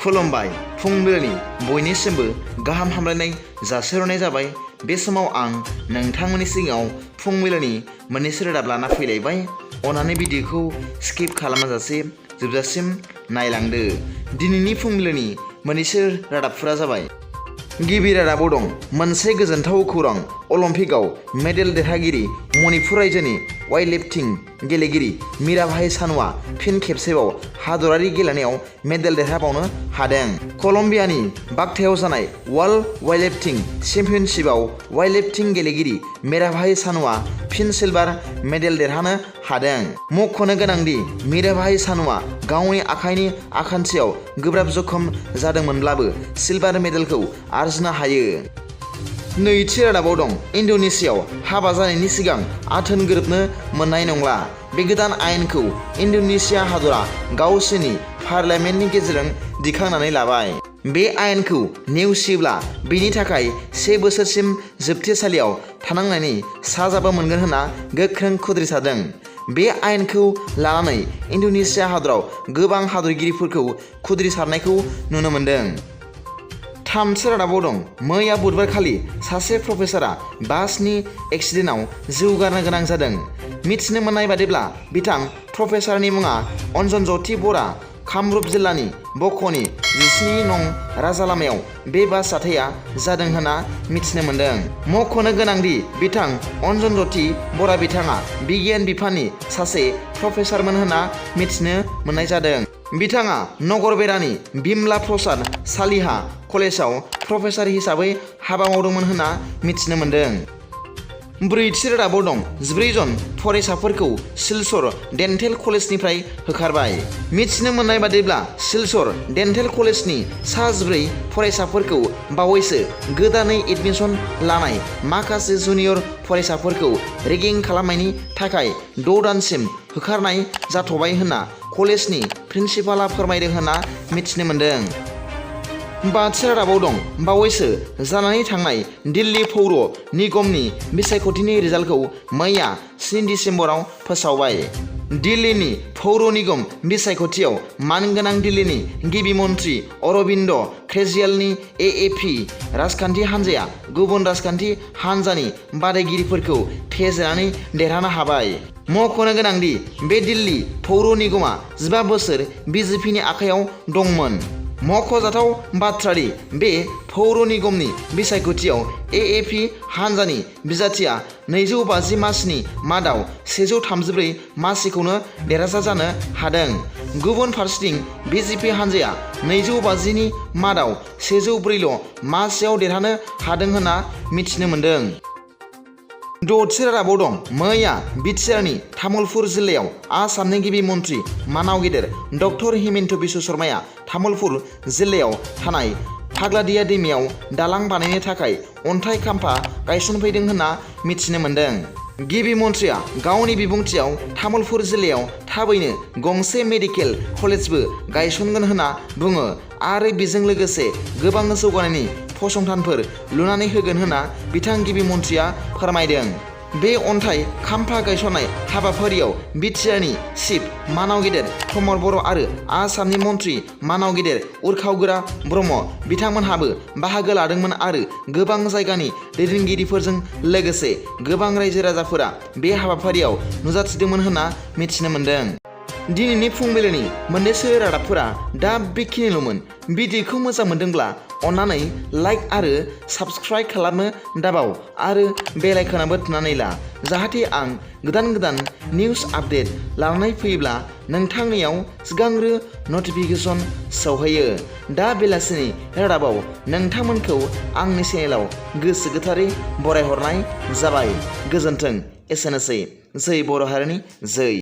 खुलुमबाय फुंबिलिनि बयनिसिमबो गाहाम हामलायनाय जासिहरनाय जाबाय। बे समाव आं नोंथांमोननि सिगाङाव फुंबिलिनि मोननैसो रादाब लाना फैलायबाय। अन्नानै भिडिअखौ स्किप खालामाजासे जोबजासिम नायलांदो। दिनैनि फुंबिलिनि मोननैसो रादाबफोरा जाबाय। गिबि रादाबाव दं मोनसे गोजोनथाव खौरां। अलिम्पिकआव मेडेल देरहागिरि मणिपुर रायजोनि वेटलिफ्टिं गेलेगिरि मीराभाई चानुआ फिन खेबसेबाव हादरारि गेलेनायाव मेडेल देरहाबावनो हादों। कलम्बियानि बागटायाव जानाय वर्ल्ड वेटलिफ्टिं चेम्पियनशिपआव वेटलिफ्टिं गेलेगिरि मीराभाई चानुआ फिन सिलभार मेडेल देरहानो हादों। मख'नो गोनांदि मीराभाई चानुआ गावनि आखाइनि आखान्थियाव गोब्राब जखम जादोंमोनब्लाबो सिलभार मेडेलखौ आरजिनो हायो। नैथि रादाबाव दं इन्ड'नेसियाव हाबा जानायनि सिगां आथोन गोरोबनो मोननाय नंला। बे गोदान आयेनखौ इन्ड'नेसिया हादरा गावसोरनि पार्लियामेन्टनि गेजेरजों दिखांनानै लाबाय। बे आयेनखौ नेवसियोब्ला बेनि थाखाय 1 बोसोरसिम जोबथेसालियाव थानांनायनि साजाबो मोनगोन होनना गोख्रों खुद्रिसारदों। बे आयेनखौ लानानै इन्ड'नेसिया हादराव गोबां हादरगिरिफोरखौ खुद्रिसारनायखौ नुनो मोन्दों। थामथि रादाबाव दं मैया बुधबारखालि सासे प्रफेसारआ बासनि एक्सिडेन्टआव जिउ गारनो गोनां जादों। मिथिनो मोननाय बादिब्ला बिथां प्रफेसारनि मुङा अन्जनज्यति बरा। कामरुप जिल्लानि बक'नि 17 नं राजालामायाव बे बास जाथाया जादों होनना मिथिनो मोन्दों। मख'नो गोनांदि बिथां अन्जनज्यति बरा बिथाङा बिगियान बिफाननि सासे प्रफेसारमोन होनना मिथिनो मोननाय जादों। बिथाङा नगरबेरानि बिमला प्रसाद सालिहा कलेजाव प्रफेसार हिसाबै हाबा मावदोंमोन होनना मिथिनो मोन्दों। ब्रैथि रादाबाव दं 14 जन फरायसाफोरखौ सिलचर डेन्टेल कलेजनिफ्राय होखारबाय। मिथिनो मोननाय बादिब्ला सिलचर डेन्टेल कलेजनि सा 14 फरायसाफोरखौ बावैसो गोदानै एडमिसन लानाय माखासे जुनियर फरायसाफोरखौ रेगिं खालामनायनि थाखाय 6 दानसिम होखारनाय जाथ'बाय होनना कलेजनि प्रिन्सिपालआ फोरमायदों होनना मिथिनो मोन्दों। बाथि रादाबाव दं बावैसो जानानै थांनाय दिल्ली पौर निगमनि बिसायख'थिनि रिजाल्टखौ मैया 3 दिसेम्बराव फोसावबाय। दिल्लीनि पौर निगम बिसायख'थियाव मानगोनां दिल्लीनि गिबि मन्थ्रि अरबिन्द केजरीवालनि AAP राजखान्थि हान्जाया गुबुन राजखान्थि हान्जानि बादायगिरिफोरखौ फेजेननानै देरहानो हाबाय। मख'नो गोनांदि बे दिल्ली पौर निगमा 15 बोसोर BJPनि आखायाव दंमोन। मख'जाथाव बाथ्रादि बे पौर निगमनि बिसायख'थियाव AAP हान्जानि बिजाथिया 250 मासिनि मादाव 134 मासिखौनो देरहासार जानो हादों। गुबुन फारसेथिं BJP हान्जाया 250नि मादाव 104ल' मासियाव देरहानो हादों होनना मिथिनो मोन्दों। द'थि रादाबाव दं मैया बिटिआरनि तामुलपुर जिल्लायाव आसामनि गिबि मन्थ्रि मानाव गेदेर डक्टर हिमन्त बिश्व शर्माया तामुलपुर जिल्लायाव थानाय फाग्लादिया दैमायाव दालां बानायनो थाखाय अन्थाइ खाम्फा गायसनफैदों होनना मिथिनो मोन्दों। गिबि मन्थ्रिया गावनि बिबुंथियाव तामुलपुर जिल्लायाव थाबैनो गंसे मेडिकेल कलेजबो गायसनगोन होनना बुङो आरो बेजों लोगोसे गोबां जौगानायनि फसंथानफोर लुनानै होगोन होनना बिथां गिबि मन्थ्रिया फोरमायदों। बे अन्थाइ खाम्फा गायसननाय हाबाफारियाव बिटिआरनि चिफ मानाव गेदेर प्रमद बर' आरो आसामनि मन्थ्रि मानाव गेदेर उरखाव-गोरा ब्रह्म बिथांमोनहाबो बाहागो लादोंमोन आरो गोबां जायगानि दैदेनगिरिफोरजों लोगोसे गोबां रायजो राजाफोरा बे हाबाफारियाव नुजाथिदोंमोन होनना मिथिनो मोन्दों। दिनैनि फुंबिलिनि मोननैसो रादाबफोरा दा बेखिनिल'मोन। भिडिअखौ मोजां मोनदोंब्ला अन्नानै लाइक आरो साबस्क्राइब खालामनो दाबाव आरो बेल आइकनआबो थुनानै ला जाहाथे आं गोदान निउस आपडेट लानानै फैयोब्ला नोंथांनियाव सिगांग्रो नटिफिकेसन सौहैयो। दा बेलासिनि रादाबाव नोंथांमोनखौ आंनि चेनेलाव गोसो गोथारै बरायहरनाय जाबाय। गोजोन्थों। एसेनोसै। जै बर' हारिनि जै।